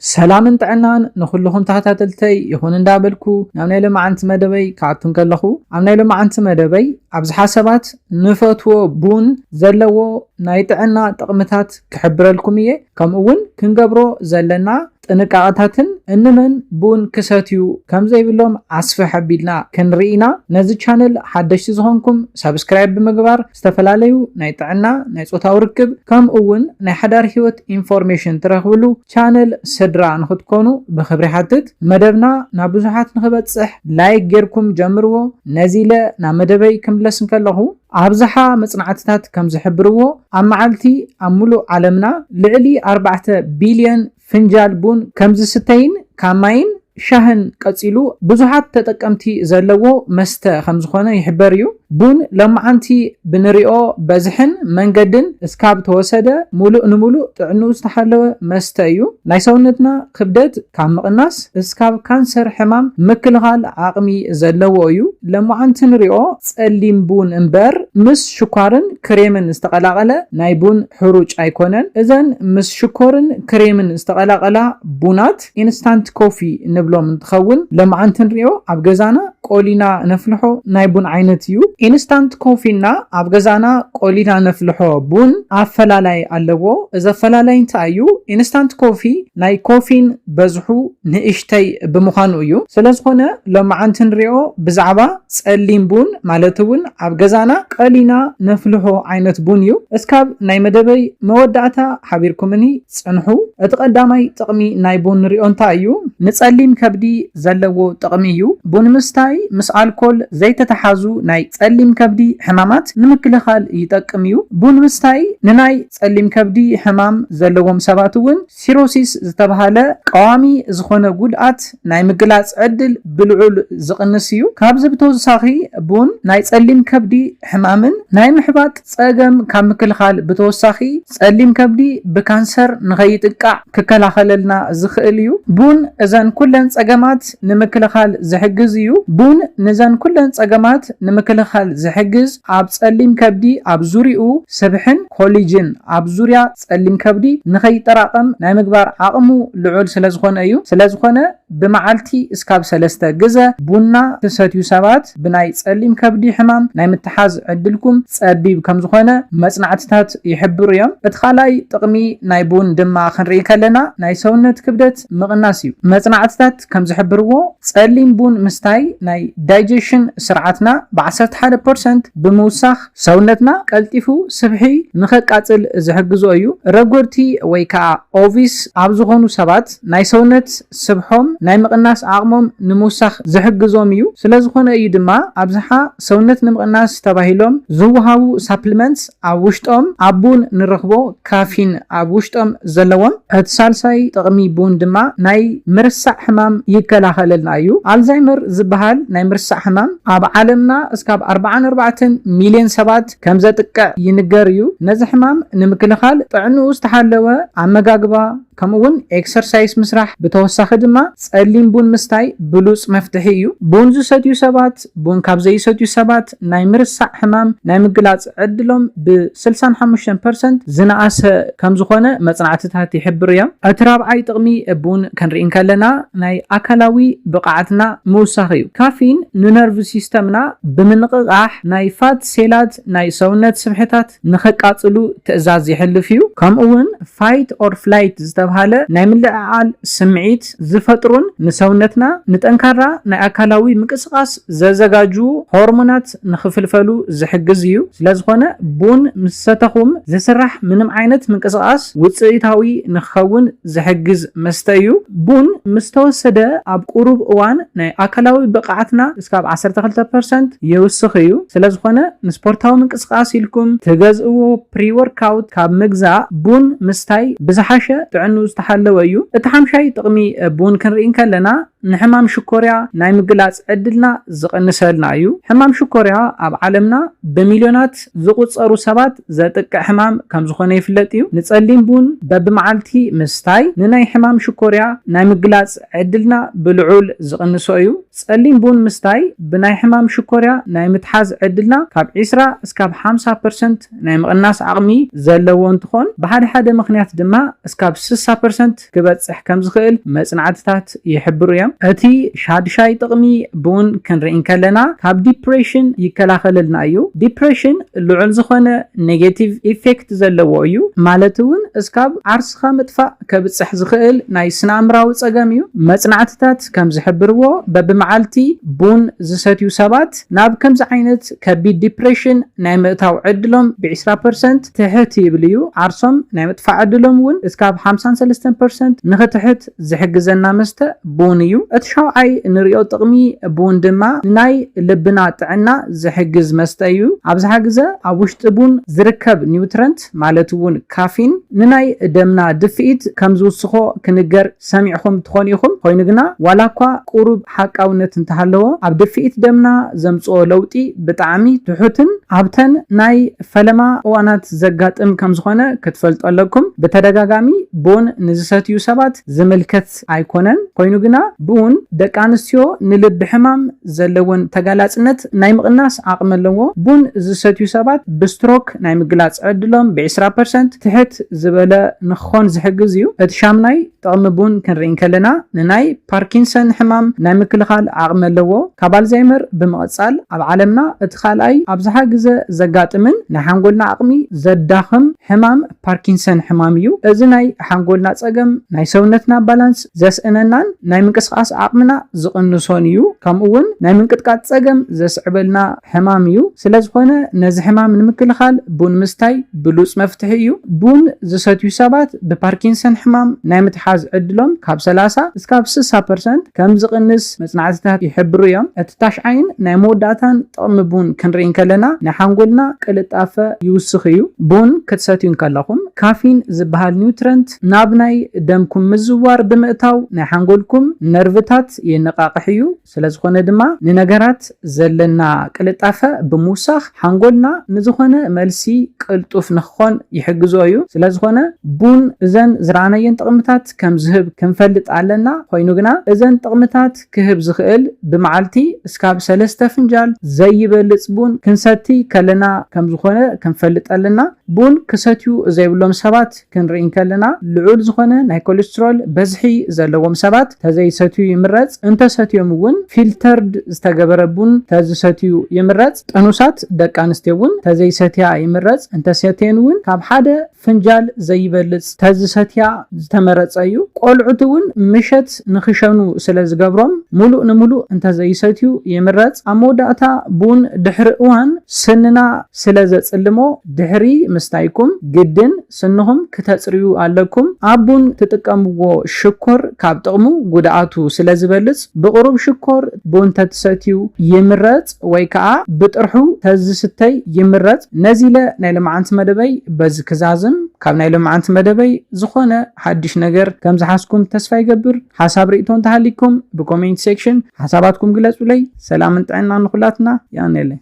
ሰላምን ጥዕናን ንኹልኹም ተኸታተልተይ ይኹን እንዳበልኩ ናብ ናይ ሎማዓንቲ መደበይ ክኣቱ እንከለኹ፣ ኣብ ናይ ሎማዓንቲ መደበይ ኣብዝሓ ሰባት ንፈትዎ ቡን ዘለዎ ናይ ጥዕና ጥቕምታት ክሕብረልኩም እየ። ከምኡ እውን ክንገብሮ ዘለና ጥንቃቐታትን እንመን ቡን ክሰትዩ ከም ዘይብሎም ኣስፍሕ ኣቢልና ክንርኢ ኢና። ነዚ ቻነል ሓደሽቲ ዝኾንኩም ሳብስክራይብ ብምግባር ዝተፈላለዩ ናይ ጥዕና፣ ናይ ጾታዊ ርክብ ከምኡ እውን ናይ ሓዳር ህይወት ኢንፎርሜሽን ትረኽብሉ ቻነል ስድራ ንኽትኮኑ ብኽብሪ ሓትት። መደብና ናብ ብዙሓት ንኽበጽሕ ላይክ ጌርኩም ጀምርዎ። ነዚ ኢለ ናብ መደበይ ክምለስ እንከለኹ ኣብዝሓ መጽናዕትታት ከም ዝሕብርዎ ኣብ መዓልቲ ኣብ ሙሉእ ዓለምና ልዕሊ ኣርባዕተ ቢልዮን ፍንጃል ቡን ከም ዝስተይን ካብ ማይን ሻህን ቀጺሉ ብዙሓት ተጠቀምቲ ዘለዎ መስተ ከም ዝኾነ ይሕበር እዩ። ቡን ሎማዓንቲ ብንሪኦ በዝሕን መንገድን እስካብ ተወሰደ ሙሉእ ንሙሉእ ጥዕንኡ ዝተሓለወ መስተ እዩ። ናይ ሰውነትና ክብደት ካብ ምቕናስ እስካብ ካንሰር ሕማም ምክልኻል ዓቕሚ ዘለዎ እዩ። ሎማዓንቲ ንሪኦ ጸሊም ቡን እምበር ምስ ሽኳርን ክሬምን ዝተቐላቐለ ናይ ቡን ሕሩጭ ኣይኮነን። እዘን ምስ ሽኮርን ክሬምን ዝተቐላቐላ ቡናት ኢንስታንት ኮፊ ንብሎም እንትኸውን ሎማዓንቲ ንሪኦ ኣብ ገዛና ቆሊና ነፍልሖ ናይ ቡን ዓይነት እዩ። ኢንስታንት ኮፊና ኣብ ገዛና ቆሊና ነፍልሖ ቡን ኣፈላላይ ኣለዎ። እዚ ኣፈላላይ እንታይ እዩ? ኢንስታንት ኮፊ ናይ ኮፊን በዝሑ ንእሽተይ ብምዃኑ እዩ። ስለ ዝኾነ ሎማዓንቲ ንሪኦ ብዛዕባ ጸሊም ቡን ማለት እውን ኣብ ገዛና ቀሊና ነፍልሖ ዓይነት ቡን እዩ። እስካብ ናይ መደበይ መወዳእታ ሓቢርኩምኒ ጽንሑ። እቲ ቀዳማይ ጥቕሚ ናይ ቡን ንሪኦ እንታይ እዩ? ንጸሊም ከብዲ ዘለዎ ጥቕሚ እዩ። ቡን ምስታይ ምስ ኣልኮል ዘይተተሓዙ ናይ ጸሊም ከብዲ ሕማማት ንምክልኻል ይጠቅም እዩ። ቡን ምስታይ ንናይ ጸሊም ከብዲ ሕማም ዘለዎም ሰባት እውን ሲሮሲስ ዝተባሃለ ቀዋሚ ዝኾነ ጉድኣት ናይ ምግላጽ ዕድል ብልዑል ዝቕንስ እዩ። ካብዚ ብተወሳኺ ቡን ናይ ጸሊም ከብዲ ሕማምን ናይ ምሕባጥ ጸገም ካብ ምክልኻል ብተወሳኺ ጸሊም ከብዲ ብካንሰር ንኸይጥቃዕ ክከላኸለልና ዝኽእል እዩ። ቡን እዘን ኩለን ጸገማት ንምክልኻል ዝሕግዝ እዩ። ቡን ንዘን ኩለን ጸገማት ንምክልኻል ዝሕግዝ ኣብ ጸሊም ከብዲ ኣብ ዙሪኡ ስብሕን ኮሊጅን ኣብ ዙርያ ጸሊም ከብዲ ንኸይጠራቐም ናይ ምግባር ዓቕሙ ልዑል ስለ ዝኾነ እዩ። ስለ ዝኾነ ብመዓልቲ እስካብ ሰለስተ ግዘ ቡና ትሰትዩ ሰባት ብናይ ጸሊም ከብዲ ሕማም ናይ ምትሓዝ ዕድልኩም ጸቢብ ከም ዝኾነ መጽናዕትታት ይሕብሩ እዮም። እቲ ካልኣይ ጥቕሚ ናይ ቡን ድማ ክንርኢ ከለና ናይ ሰውነት ክብደት ምቕናስ እዩ። መጽናዕትታት ከም ዝሕብርዎ ጸሊም ቡን ምስታይ ናይ ዳይጀሽን ስርዓትና ብ ዓሰርተ ሓደ ፐርሰንት ብምውሳኽ ሰውነትና ቀልጢፉ ስብሒ ንኸቃጽል ዝሕግዞ እዩ። ረጎድቲ ወይ ከዓ ኦቪስ ኣብ ዝኾኑ ሰባት ናይ ሰውነት ስብሖም ናይ ምቕናስ ዓቕሞም ንምውሳኽ ዝሕግዞም እዩ። ስለ ዝኾነ እዩ ድማ ኣብዝሓ ሰውነት ንምቕናስ ተባሂሎም ዝወሃቡ ሳፕሊመንትስ ኣብ ውሽጦም ኣብ ቡን ንረኽቦ ካፊን ኣብ ውሽጦም ዘለዎም። እቲ ሳልሳይ ጥቕሚ ቡን ድማ ናይ ምርሳዕ ሕማም ይከላኸለልና እዩ። ኣልዛይመር ዝበሃል ናይ ምርሳዕ ሕማም ኣብ ዓለምና እስካብ ኣርባዓን ኣርባዕተን ሚልዮን ሰባት ከም ዘጥቅዕ ይንገር እዩ። ነዚ ሕማም ንምክልኻል ጥዕንኡ ዝተሓለወ ኣመጋግባ ከምኡ እውን ኤክሰርሳይስ ምስራሕ ብተወሳኺ ድማ ጸሊም ቡን ምስታይ ብሉጽ መፍትሒ እዩ። ቡን ዝሰትዩ ሰባት ቡን ካብ ዘይሰትዩ ሰባት ናይ ምርሳዕ ሕማም ናይ ምግላጽ ዕድሎም ብ65% ዝነኣሰ ከም ዝኾነ መጽናዕትታት ይሕብሩ እዮም። እቲ ራብዓይ ጥቕሚ ቡን ክንርኢ እንከለና ናይ ኣካላዊ ብቕዓትና ምውሳኽ እዩ። ካፊን ንነርቭ ሲስተምና ብምንቕቓሕ ናይ ፋት ሴላት ናይ ሰውነት ስብሕታት ንኸቃጽሉ ትእዛዝ የሕልፍ እዩ። ከምኡ እውን ፋይት ኦር ፍላይት ዝተብሃለ ናይ ምልዕዓል ስምዒት ዝፈጥሩን ንሰውነትና ንጠንካራ ናይ ኣካላዊ ምንቅስቓስ ዘዘጋጅዉ ሆርሞናት ንኽፍልፈሉ ዝሕግዝ እዩ። ስለ ዝኾነ ቡን ምስ ሰተኹም ዝስራሕ ምንም ዓይነት ምንቅስቓስ ውፅኢታዊ ንክኸውን ዝሕግዝ መስተ እዩ። ቡን ምስ ተወሰደ ኣብ ቁሩብ እዋን ናይ ኣካላዊ ብቕዓትና እስካብ ዓሰርተ ክልተ ፐርሰንት ይውስኽ እዩ። ስለ ዝኾነ ንስፖርታዊ ምንቅስቓስ ኢልኩም ትገዝእዎ ፕሪ ወርክኣውት ካብ ምግዛእ ቡን ምስታይ ብዝሓሸ ጥዕንኡ ዝተሓለወ እዩ። እቲ ሓምሻይ ጥቕሚ ቡን ክንርኢ እንከለና፣ ንሕማም ሽኮርያ ናይ ምግላጽ ዕድልና ዝቕንሰልና እዩ። ሕማም ሽኮርያ ኣብ ዓለምና ብሚልዮናት ዝቑጸሩ ሰባት ዘጥቅዕ ሕማም ከም ዝኾነ ይፍለጥ እዩ። ንጸሊም ቡን በብመዓልቲ ምስታይ ንናይ ሕማም ሽኮርያ ናይ ምግላጽ ዕድልና ብልዑል ዝቕንሶ እዩ። ጸሊም ቡን ምስታይ ብናይ ሕማም ሽኮርያ ናይ ምትሓዝ ዕድልና ካብ ዒስራ እስካብ ሓምሳ ፐርሰንት ናይ ምቕናስ ዓቕሚ ዘለዎ እንትኾን፣ ብሓደ ሓደ ምኽንያት ድማ እስካብ ስሳ ፐርሰንት ክበጽሕ ከም ዝኽእል መጽናዕትታት ይሕብሩ እዮም። እቲ ሻድሻይ ጥቕሚ ቡን ክንርኢ እንከለና፣ ካብ ዲፕሬሽን ይከላኸለልና እዩ። ዲፕሬሽን ልዑል ዝኾነ ኔጌቲቭ ኢፌክት ዘለዎ እዩ። ማለት እውን እስካብ ዓርስኻ ምጥፋእ ከብጽሕ ዝኽእል ናይ ስነ ኣእምራዊ ጸገም እዩ። መጽናዕትታት ከም ዝሕብርዎ፣ በብመዓልቲ ቡን ዝሰትዩ ሰባት ናብ ከምዚ ዓይነት ከቢድ ዲፕሬሽን ናይ ምእታው ዕድሎም ብ ዒስራ ፐርሰንት ትሕት ይብል እዩ። ዓርሶም ናይ ምጥፋእ ዕድሎም እውን እስካብ ሓምሳን ሰለስተን ፐርሰንት ንኽትሕት ዝሕግዘና መስተ ቡን እዩ። እቲ ሻውዓይ ንሪኦ ጥቕሚ ቡን ድማ ንናይ ልብና ጥዕና ዝሕግዝ መስተ እዩ። ኣብዝሓ ግዘ ኣብ ውሽጢ ቡን ዝርከብ ኒውትረንት ማለት እውን ካፊን ንናይ ደምና ድፍኢት ከም ዝውስኾ ክንገር ሰሚዕኹም ትኾኑ ኢኹም። ኮይኑ ግና ዋላ እኳ ቁሩብ ሓቃውነት እንተሃለዎ፣ ኣብ ድፍኢት ደምና ዘምፅኦ ለውጢ ብጣዕሚ ትሑትን ኣብተን ናይ ፈለማ እዋናት ዘጋጥም ከም ዝኾነ ክትፈልጡ ኣለኩም። ብተደጋጋሚ ቡን ንዝሰትዩ ሰባት ዝምልከት ኣይኮነን። ኮይኑ ግና ቡን ደቂ ኣንስትዮ ንልቢ ሕማም ዘለወን ተጋላጽነት ናይ ምቕናስ ዓቕሚ ኣለዎ። ቡን ዝሰትዩ ሰባት ብስትሮክ ናይ ምግላጽ ዕድሎም ብ ዒስራ ፐርሰንት ትሕት ዝበለ ንክኾን ዝሕግዝ እዩ። እቲ ሻምናይ ጥቕሚ ቡን ክንርኢ እንከለና፣ ንናይ ፓርኪንሰን ሕማም ናይ ምክልኻል ዓቕሚ ኣለዎ። ካብ ኣልዛይመር ብምቕጻል፣ ኣብ ዓለምና እቲ ካልኣይ ኣብዝሓ ግዘ ዘጋጥምን ናይ ሓንጎልና ዓቕሚ ዘዳኽም ሕማም ፓርኪንሰን ሕማም እዩ። እዚ ናይ ሓንጎልና ጸገም ናይ ሰውነትና ባላንስ ዘስእነናን ናይ ምንቅስቓስ ዓቕምና ዝቕንሶን እዩ። ከምኡ እውን ናይ ምንቅጥቃጥ ጸገም ዘስዕበልና ሕማም እዩ። ስለ ዝኾነ ነዚ ሕማም ንምክልኻል ቡን ምስታይ ብሉጽ መፍትሒ እዩ። ቡን ዝሰትዩ ሰባት ብፓርኪንሰን ሕማም ናይ ምትሓዝ ዕድሎም ካብ ሰላሳ እስካብ ስሳ ፐርሰንት ከም ዝቕንስ መጽናዕትታት ይሕብሩ እዮም። እቲ ታሽዓይን ናይ መወዳእታን ጥቕሚ ቡን ክንርኢ እንከለና፣ ናይ ሓንጎልና ቅልጣፈ ይውስኽ እዩ። ቡን ክትሰትዩ እንከለኹም፣ ካፊን ዝበሃል ኒውትረንት ናብ ናይ ደምኩም ምዝዋር ብምእታው፣ ናይ ሓንጎልኩም ነርቭታት የነቃቕሕ እዩ። ስለ ዝኾነ ድማ ንነገራት ዘለና ቅልጣፈ ብምውሳኽ፣ ሓንጎልና ንዝኾነ መልሲ ቅልጡፍ ንክኾን ይሕግዞ እዩ። ስለ ዝኾነ ቡን እዘን ዝረኣናየን ጥቕምታት ከም ዝህብ ክንፈልጥ ኣለና። ኮይኑ ግና እዘን ጥቕምታት ክህብ ዝኽእል ብመዓልቲ እስካብ ሰለስተ ፍንጃል ዘይበልጽ ቡን ክንሰቲ ከለና ከም ዝኾነ ክንፈልጥ ኣለና። ቡን ክሰትዩ ዘይብሎም ሰባት ክንርኢ እንከለና፣ ልዑል ዝኾነ ናይ ኮሌስትሮል በዝሒ ዘለዎም ሰባት ተዘይሰትዩ ይምረጽ። እንተሰትዮም እውን ፊልተርድ ዝተገበረ ቡን ተዝሰትዩ ይምረጽ። ጥኑሳት ደቂ ኣንስትዮ እውን ተዘይሰትያ ይምረጽ። እንተሰትየን እውን ካብ ሓደ ፍንጃል ዘይበልጽ ተዝሰትያ ዝተመረጸ እዩ። ቆልዑት እውን ምሸት ንኽሸኑ ስለ ዝገብሮም፣ ሙሉእ ንሙሉእ እንተዘይሰትዩ ይምረጽ። ኣብ መወዳእታ ቡን ድሕሪ እዋን ስንና ስለ ዘጽልሞ፣ ድሕሪ ምስታይኩም ግድን ስንኹም ክተጽርዩ ኣለኩም። ኣብ ቡን ትጥቀምዎ ሽኮር ካብ ጥቕሙ ጉድኣቱ ስለ ዝበልጽ፣ ብቕሩብ ሽኮር ቡን ተትሰትዩ ይምረጽ፣ ወይ ከኣ ብጥርሑ ተዝስተይ ይምረጽ። ነዚ ኢለ ናይ ሎማዓንቲ መደበይ በዚ ክዛዝም። ካብ ናይ ሎማዓንቲ መደበይ ዝኾነ ሓድሽ ነገር ከም ዝሓዝኩም ተስፋ ይገብር። ሓሳብ ርእይቶ እንተሃሊኩም ብኮሜንት ሴክሽን ሓሳባትኩም ግለጹለይ። ሰላምን ጥዕናን ንኹላትና። የቐንየለይ።